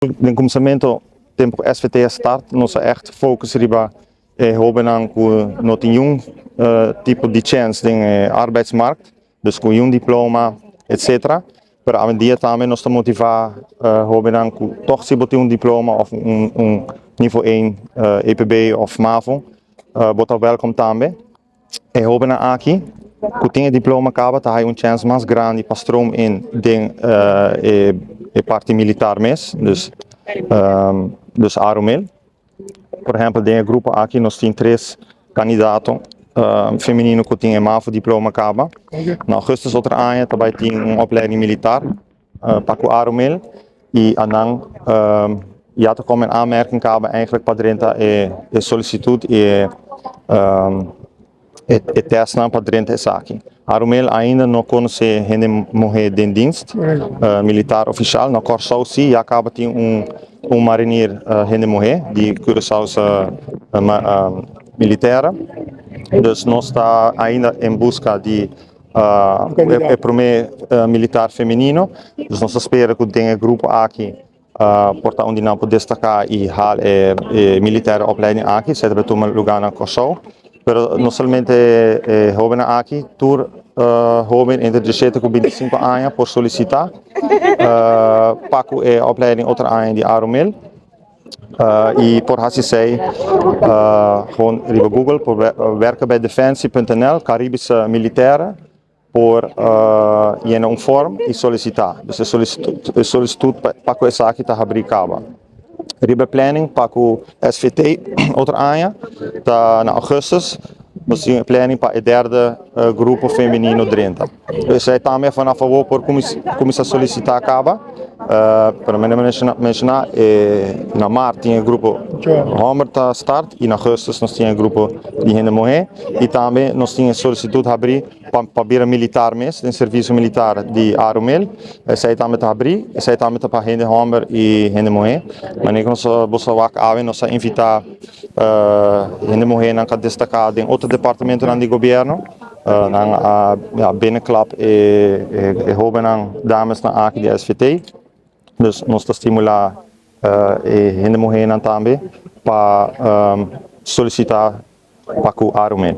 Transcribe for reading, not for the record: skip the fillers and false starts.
Den kuminsamentu, tempu ku SVT a start, nos a ègt focus riba e hóbennan ku no tin niun tipo di chèns den e arbeidsmarkt, dus ku niun diploma, etcetera. Pero awendia tambe nos ta motivá hóbennan ku tòg si bo tin un diploma òf un nivel 1 EPB òf MAVO, bo ta wèlkom tambe. E hóbennan aki ku tin e diploma kaba ta haña un chèns mas grandi pa stroom in den e parti militar mes, dus Arumil. Por ehèmpel, den e grupo aki nos tin tres kandidato femenino ku tin e MAVO diploma kaba. Na ougùstùs otro aña ta bai tin un opleiding militar pa ku Arumil i anan ya ta kome in aanmerking kaba eigenlijk pa drenta e solisitut i e testnan pa drenta esaki. Arumil ainda no konosé hende muhé den dienst militar ofishal. Na Kòrsou sí ya kaba tin un marinier hende muhé di Curaçaose Militaire. Dus nos ta ainda en buska di e promé militar femenino. Dus nos ta spera ku den e grupo aki por ta un di nan por destaká i haal e militaire opleiding aki. Esei ta bai tuma lugá na Kòrsou. Pero no solamente e hóbennan aki, tur hóben entre 17 ku 25 aña por solisitá pa ku e opleiding otro aña di Arumil. I por hasi esei gewoon riba Google por werken bij defensie.nl Caribische Militairen por yena un form i solisitá. Dus e solisitut pa ku esaki ta habrí kaba. Riba e planning pa ku SVT otro aña ta na ougùstùs nos tin e planning pa e derde grupo femenino drenta. Esei tambe vanaf awor por kuminsá solisitá kaba. Pero mi a menshoná na mart tin e grupo hòmber ta start i na ougùstùs nos tin e grupo di hende muhé i tambe nos tin e solisitut habrí pa bira militar mes den servisio militar di Arumel. Esei tambe ta habrí, esei tambe ta pa hende hòmber i hende muhé. Manera ku nos boso a wak awe nos a invitá hende muhénan ku a destaká den otro departamentonan di gobièrnu. Nan a binnenklap e hóbennan damesnan aki di SVT. Dus nos ta stimulá e hende muhénan tambe pa solisitá pa ku Arumel.